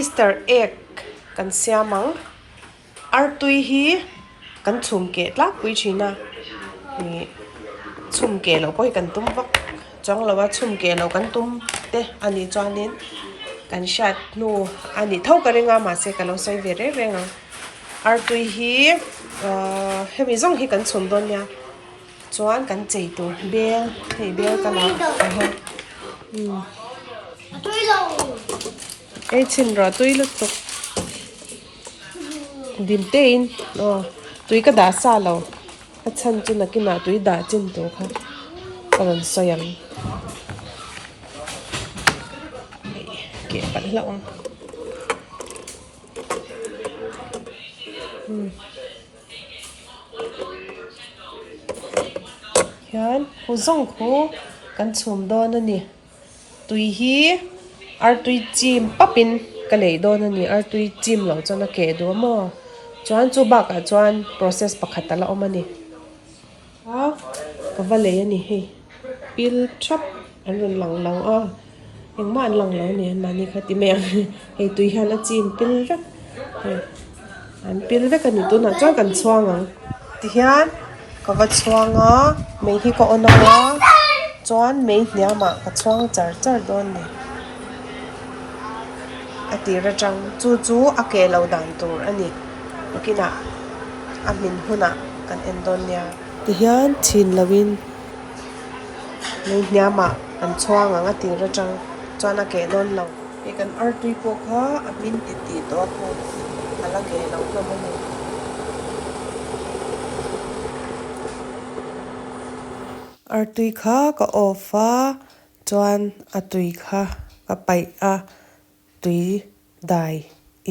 Easter egg kan siam ang. Artui hi kan chhum keh tlangpui thin a ih chhum keh loh pawh hi kan tum vak chuang lo a chhum keh loh kan tum te a nih chuanin kan hriat hnu a nih tho ka ring a mahse ka lo sawi ve reng reng ang artui hi ahh hemi zawng hi kan chhum dawn nia chuan kan chei tur bel hei bel ka la ah hian umm. Ei chhin rawh tui lutuk. Dim tein aw tui ka dah sa lo a chhan chu nakinah tui dah chin tur kha ka rawn sawi ang hei keh palh hlauh ang umm hian khu zawng khu kan chhum dawn a ni. Tui hi artui chim papin ka lei dawn a ni artui chim loh chuan a keh duh a maw chuan chu bakah chuan process pakhat a la awm a ni a ka va lei a ni hei pil thap an rawn lang lo a engmah an lang lo a ni anmahni kha ti mai ang hei tui hian a chim pil vek hei an pil vek a ni tunah chuan kan chhuang ang tihian. Ka va chhuang a, mei hi ka on ang a, chuan mei hniamah ka chhuang char char dawn ni. A tir atang chu chu a keh lo dan tur a ni. Nakinah a hmin hunah kan en dawn nia. Tihian chhin loin mei hniamah kan chhuang ang a tir atang chuan a keh dawn lo. Hei kan artui pawh kha a hmin ti tih tawh a pawh a la keh lo hlawm a ni. Artui kha ka off a chuan a tui kha ka paih a tui dai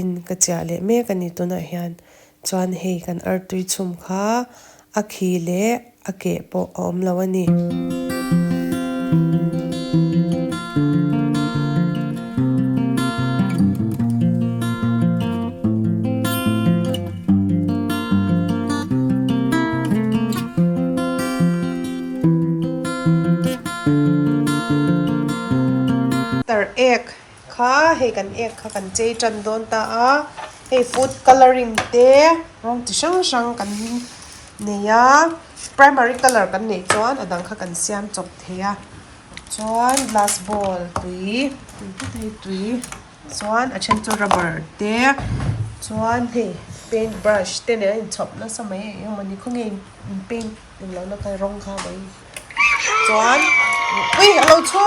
in ka chiah leh mek a ni tunah hian chuan hei kan artui chhum kha a khi leh a keh pawh a awm lo a ni. Tar ek kha hei kan ek kha kan chei tan dawn ta a hei food colouring te rawng chi hrang hrang kan nei a primary colour kan neih chuan a dang kha kan siam chawp thei a chuan glass bowl tui hei tui chuan a then chu rubber te chuan hei paint brush te nen a inchhawp nasa mai eng emawni khawnge in paint englo na kha rawng kha mai chuan ui a lo chhu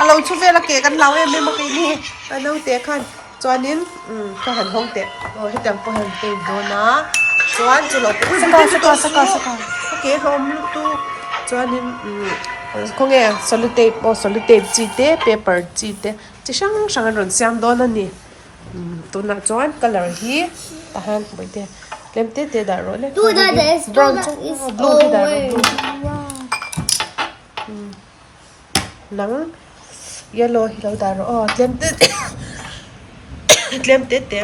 a lo chhu vel a ke kan hlau em em a keini a naute khan chuanin umm ka han hawng teh aw hetiang pawh hian paint dawn a chuan chu lo pawh ui saka saka saka a ke hlawm lutuk chuanin umm khawnge sellotape aw sellotape chi te paper chi te chi hrang hrang an rawn siam dawn a ni umm tunah chuan colour hi tah hian bawihte tlem te te dah rawh le brown chu blue hi dah rawh blue umm nang yellow hi lo dah rawh aw tlem te tlem te te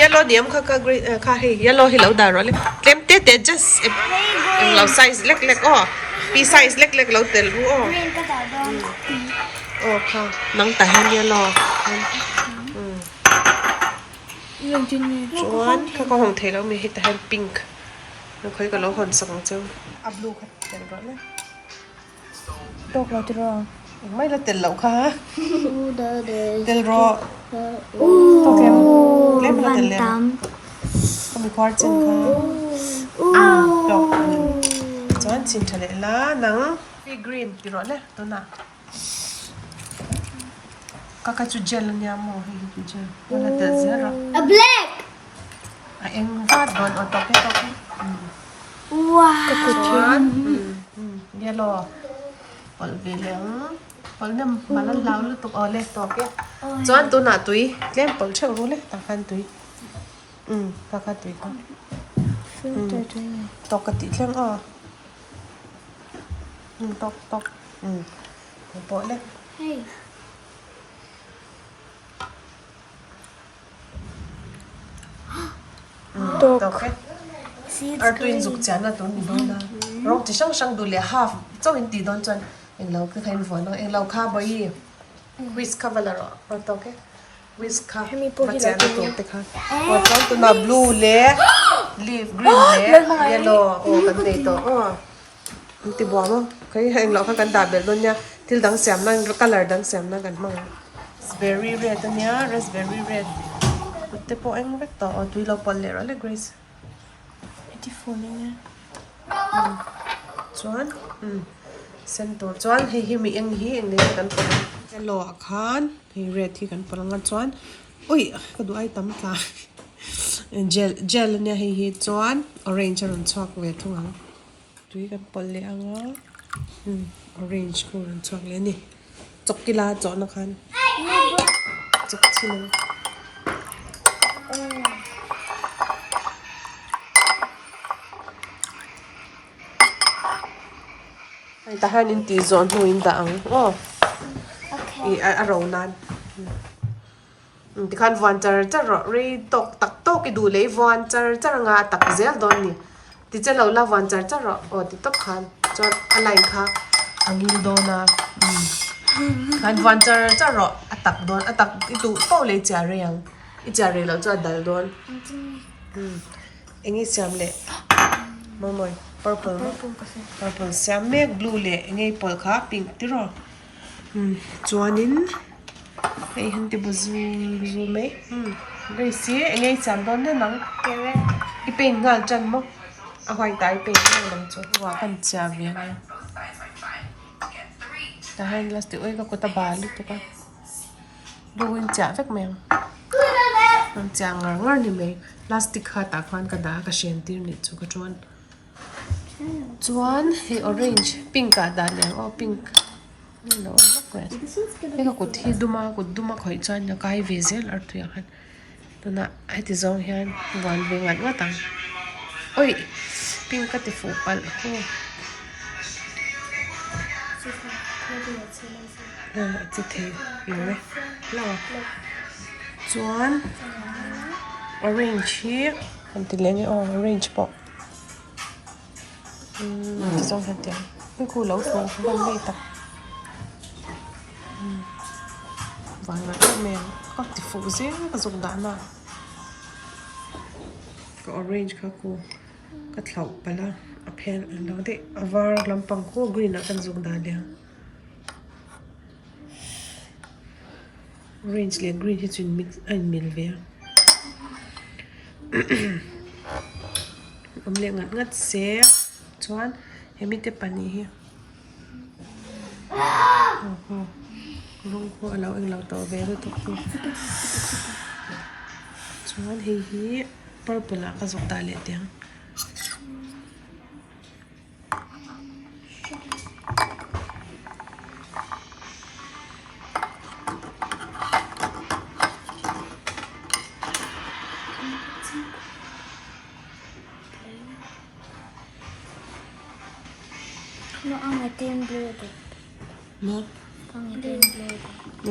yellow ni awm kha kha green kha hei yellow hi lo dah rawh le tlem te te just englo size lek lek aw pea size lek lek lo tel ru aw. Aw kha nang tah hian yellow chuan kha ka hawng thei lo mi hetah hian pink khawi ka lo hawn sak ang cheu a blue kha tel rawh le tawk lo tiraw engmah ila tel loh kha tel rawh tawk em tlem ila tel lem ka mi khuar chen kha tawk chuan chin tha leh la nang green ti rawh le tunah. Ka kha chu gel ania maw hei hi chu gel a la telh zel a. A black. A eng vat dawn aw tawk e tawk e. Wow. Ka kut Chuan yellow pawlh ve leh ang pawlh nem mal an hlau lutuk aw le tawk e. Chuan tunah tui tlem pawlh theuh ru le tah khan tui ka kha tui kha tawk ka tih thleng aw. Tawk tawk pawh le. Hei. Tawk. Tawk e. Artuin zuk chian a tur ni dawn a. Rawng chi hrang hrang duh leh half chauh in tih dawn chuan englo te kha in vuan ang englo kha bawi whisk kha va la rawh aw tawk e. Whisk kha Hemi pawh va hi lo chiahna ti tur nia. te kha aw chuan tunah blue leh leaf green leh yellow aw kan nei tawh aw an ti buam a khawi englo kha kan dah belh dawn nia thil dang siam nan colour dang siam nan kan hmang ang raspberry red ania raspberry red kut te pawh eng vek tawh aw tui lo pawlh leh rawh le Grace. Heti phone eng e. Chuan umm sen tur chuan hei hi mi eng hi eng nge kan pawlh ang yellow ah khan hei red hi kan pawlh ang a chuan ui ka duh ai tam tla gel gel ania hei hi chuan orange a rawn chhuak ve thung ang tui kan pawlh leh ang a umm orange khu a rawn chhuak leh a ni chawk kila a chawhna khan chawk chhin ang. Hei tah hian in tih zawh hnu in dah ang aw ih a ro nan tikhan vuan char char rawh rei tawk tak tawk i duh leh i vuan char char anga a tak zel dawn a ni ti che lo la vuan char char rawh aw ti tawp khan chuan a line kha a ngil dawn a khan vuan char char rawh a tak dawn a tak i duh tawk leh i chiah rei ang i chiah rei loh chuan a dal dawn. Eng nge siam leh mawi mawi purple maw purple siam mek blue leh eng nge pawlh kha pink tiraw umm chuanin hei han ti bu zul zul mai umm grace hi eng nge i siam dawn nen ang i paint nghal tan maw a white ah i paint nghal ang chu ruah kan chiah ve ania tah hian last ti ui ka kut a bal lutuk a. Buin chiah vek mai ang rawn chiah ngar ngar ni mai plastic kha tah khan ka dah a ka hren tir nih chu ka chuan chuan hei orange pink ah dah leh ang aw pink hei ka kut hi dum a kut dum a khawih chuan a kai ve zel artui ah khan tunah heti zawng hian vuan ve ngat ngat ang awih pink ka ti fuh palh aw. A che thei lo e hlauh a chuan orange hi han ti leh nge aw orange pawh umm ti zawng hian ti ang hei khu lo thlawh hman mai tak umm vang ngat em mai ang ka ti fuh zel ka zuk dah na ka orange kha khu ka thlauh palh a a phen ang lo daih a var lampang khu green ah kan zuk dah leh ang. Orange leh green hi chu in mix a in mil ve a awm leh ngat ngat se chuan hemi te pahnih hi rawng pawh a lo englo tawh ve lutuk hi chuan hei hi purple ah ka zawk dah leh teh ang.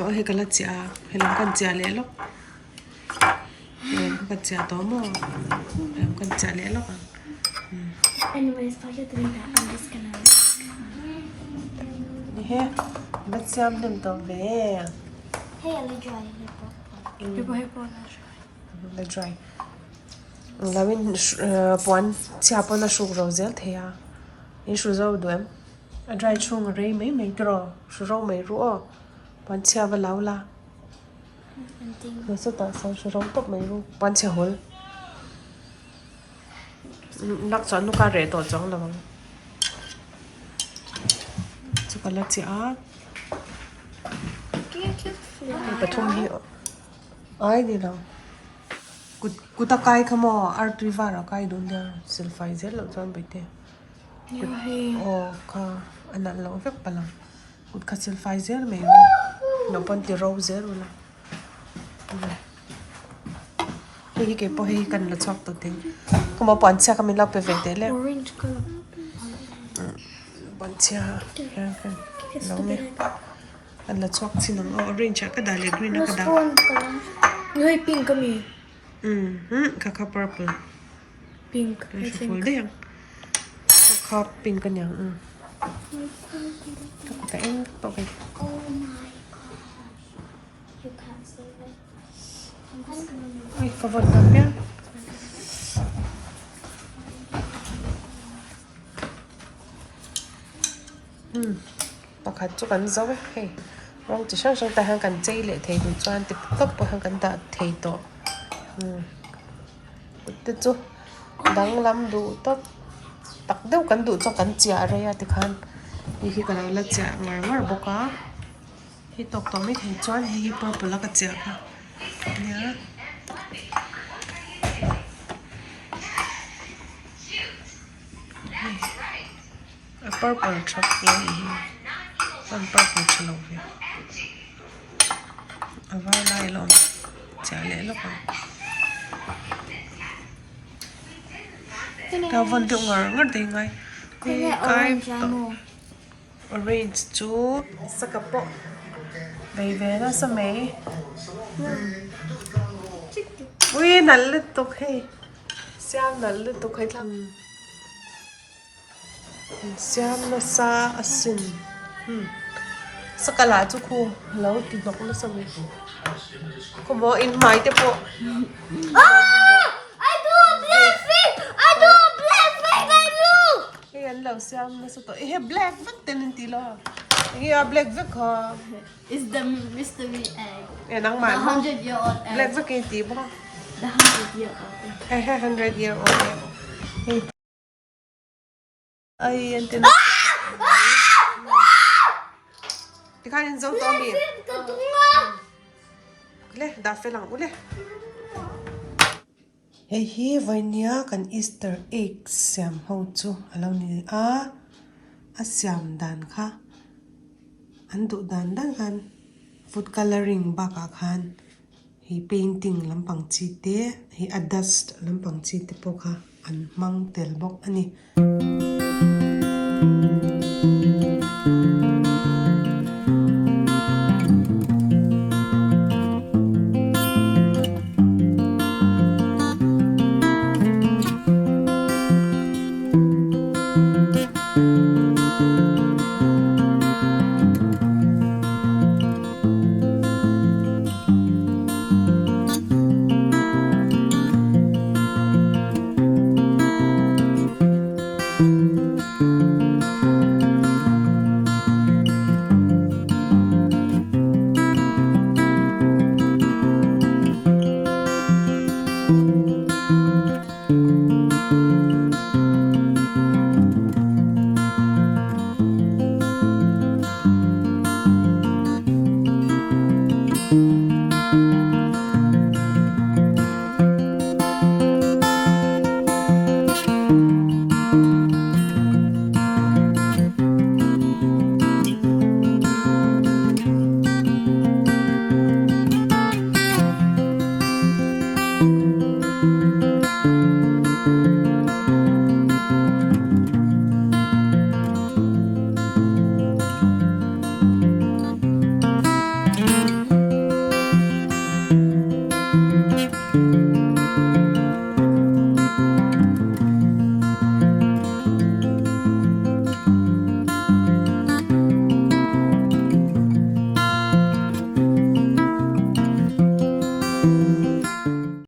Aw hei ka la chiah a helam kan chiah leh lawk helam ka chiah tawh maw helam kan chiah leh lawk ang. Ehe va siam hnem tawh ve. La dry. Englo in puan chhia pawn a hruk ro zel thei a in hru zo duh em a dry chhung a rei mai mai tiraw hru ro mai ru aw puan chhia va lo la sawtah sawn hru ro tawp mai ru puan chhia hawl. Lak chuan nu ka reh tawh chuang lo ang chu ka la chiah a hei pathum hi ai ni lo kut kut a kai kha maw artui var a kai dawn nia silfai zel loh chuan baite kut aw kha a nalh loh vek palh ang kut kha silfai zel mai ru loh pawn ti ro zel ula. Hei hi keipawh hei hi kan la chhuak tawh thei ka maw puan chhia kha min lo pe ve teh le puan chhia hian kan lo nge kan la chhuak chin ang aw orange ah ka dah leh green ah ka dah hei pink ami umm kha kha purple pink daih ang kha kha pink aniang umm ka kut a eng tawh kei. Ui ka vawn ta piang. Umm pakhat chu kan zo e hei rawng chi hrang hrang tah hian kan chei leh thei duh chuan ti tawp pawh hian kan dah thei tawh umm kut te chu danglam duh tawp tak deuh kan duh chuan kan chiah rei a tikhan hei hi ka lo la chiah ngar ngar bawk a hei tawk tawh mai thei chuan hei hi purple a ka chiah kha nia. A purple tha hle a nih hi chuan purple tha lo ve a var lai a la awm chiah leh lawk ang ka vawn deuh ngar ngar te hi ngai kai tawh orange chu saka pawh bei ve nasa mai ui nalh lutuk hei siam nalh lutuk hei thla. Siam nasa asin umm saka lah chu khu lo ti hnawk nasa mai khawmaw in hmai te pawh hei an lo siam nasa tawh ehe black vek ten an ti lo a enge a black vek kha e nangmah black vek in ti bawk a ehe hundred year old egg. Ai an ti nasa khawp mai. Tikhan in zo tawh ami? Le dah fel ang u le. Hei hi vawinia kan Easter egg siam ho chu a lo ni a, a siam dan kha an duh dan dan khan food colouring bakah khan Hei painting lampang chi te hei a dust lampang chi te pawh kha an hmang tel bawk a ni.